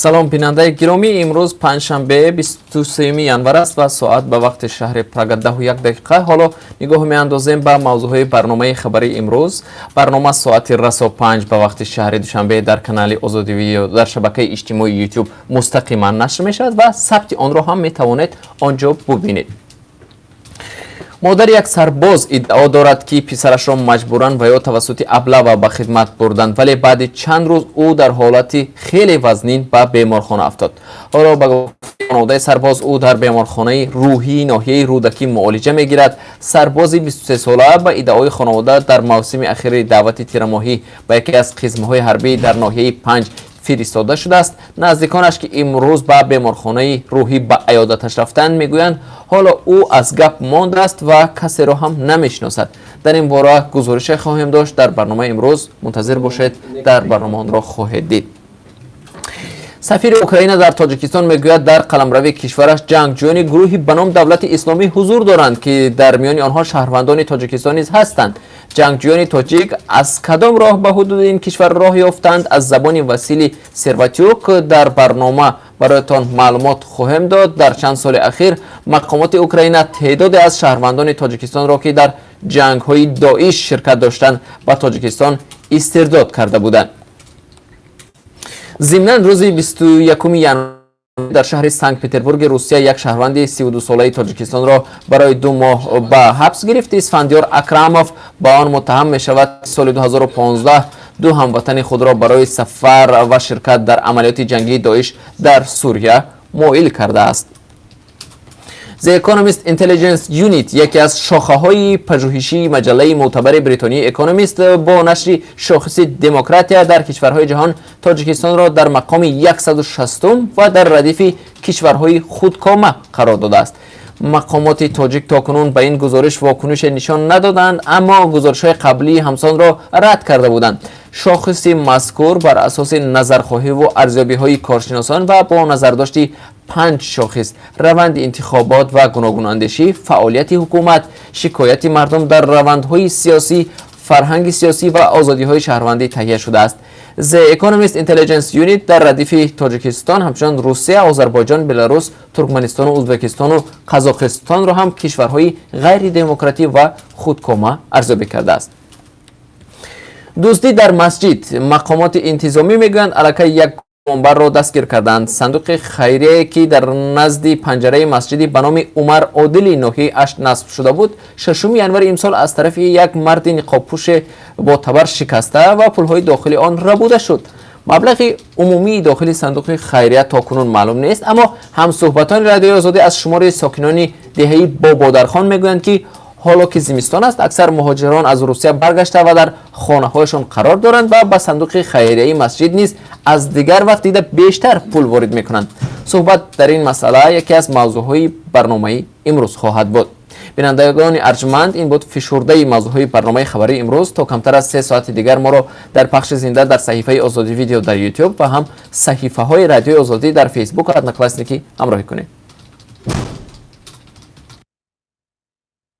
Салом, бинандаи гиромӣ. Имрӯз панҷшанбе, 23 январ аст ва соат ба вақти шаҳри Прага 10:01. Ҳоло нигоҳ меандозем ба мавзӯъҳои барномаи хабарии имрӯз. Барнома соати расо 5 ба вақти шаҳри Душанбе дар канали Озодӣ Видео дар шабакаи иҷтимоии Ютуб мустақиман нашр мешавад ва сабти онро ҳам метавонед он ҷо бубинед. Модари як сарбоз иддао дорад, ки писарашро маҷбуран ва ё тавассути облава ба хидмат бурданд, вале баъди чанд рӯз ӯ дар ҳолати хеле вазнин ба беморхона афтод. Ҳоло, ба гуфтаи хонаводаи сарбоз, ӯ дар беморхонаи рӯҳии ноҳияи Рӯдакӣ муолиҷа мегирад. Сарбози 23сола, ба иддаои хонавода, дар мавсими ахири даъвати тирамоҳӣ ба яке аз қисмҳои ҳарбӣ дар ноҳияи Панҷ фиристода шудааст. Наздиконаш, ки имрӯз ба беморхонаи рӯҳӣ ба аёдаташ рафтанд, мегӯянд, ҳоло ӯ аз гап мондааст ва касеро ҳам намешиносад. Дар ин бора гузорише хоҳем дошт дар барномаи имрӯз. Мунтазир бошед, дар барнома онро хоҳед дид. Сафири Украина дар Тоҷикистон мегӯяд, дар қаламрави кишвараш ҷангҷӯёни гурӯҳи ба ном Давлати Исломӣ ҳузур доранд, ки дар миёни онҳо шаҳрвандони Тоҷикистон низ ҳастанд. Ҷангҷӯёни тоҷик аз кадом роҳ ба ҳудуди ин кишвар роҳ ёфтанд, аз забони Василий Серватюк дар барнома бароятон маълумот хоҳем дод. Дар чанд соли ахир мақомоти Украина теъдоде аз шаҳрвандони Тоҷикистонро, ки дар ҷангҳои Доиш ширкат доштанд, ба Тоҷикистон истирдод карда буданд. Зимнан, рӯзи 21 январ дар шаҳри Санкт Петербурги Русия як шаҳрванди 32солаи Тоҷикистонро барои 2 моҳ ба ҳабс гирифт. Исфандиёр Акрамов ба он муттаҳам мешавад, соли 2015 ду ҳамватани худро барои сафар ва ширкат дар амалиёти ҷангии Доиш дар Сурия моил кардааст. The Economist Intelligence Unit, яке аз шохаҳои пажӯҳишии маҷаллаи мӯътабари бритонии Economist, бо нашри шохиси демократия дар кишварҳои ҷаҳон Тоҷикистонро дар мақоми 160 ва дар радифи кишварҳои худкома қарор додааст. Мақомоти тоҷик то кунун ба ин гузориш вокунише нишон надоданд, аммо гузоришҳои қаблии ҳамсонро рад карда буданд. Шохиси мазкур бар асоси назархоҳиву арзёбиҳои коршиносон ва бо назардошти панҷ шохис: раванди интихобот ва гуногунандешӣ, фаъолияти ҳукумат, шикояти мардум дар равандҳои сиёсӣ, фарҳанги сиёсӣ ва озодиҳои шаҳрвандӣ таҳия шудааст. The Economist Intelligence Unit дар радифи Тоҷикистон ҳамчунон Русия, Озарбойҷон, Беларус, Туркманистону Ӯзбекистону Қазоқистонро ҳам кишварҳои ғайридемократӣ ва худкома арзёбӣ кардааст. Дуздӣ дар масҷид. Мақомоти интизомӣ мегӯянд, аллакай як гумонбарро дастгир карданд. Сандуқи хайрие, ки дар назди панҷараи масҷиди ба номи Умар Одили ноҳияи Ашт насб шуда буд, 6 январи имсол аз тарафи як марди ниқобпӯше бо табар шикаста ва пулҳои дохили он рабуда шуд. Маблағи умумии дохили сандуқи хайрия то кунун маълум нест, аммо ҳамсӯҳбатони Радиои Озодӣ аз шумори сокинони деҳаи Бободархон мегӯянд, ки ҳоло ки зимистон аст, аксар муҳоҷирон аз Русия баргашта ва дар хонаҳояшон қарор доранд ва ба сандуқи хайрияи масҷид низ аз дигар вақт дида бештар пул ворид мекунанд. Суҳбат дар ин масъала яке аз мавзӯъҳои барномаи имрӯз хоҳад буд. Бинандагони арҷманд, ин буд фишурдаи мавзӯъҳои барномаи хабарии имрӯз. То камтар аз 3 соати дигар моро дар пахши зинда дар саҳифаи Озодӣ Видео дар Ютуб ва ҳам саҳифаҳои Радиои Озодӣ дар Фейсбук, Одноклассники ҳамроҳӣ кунед.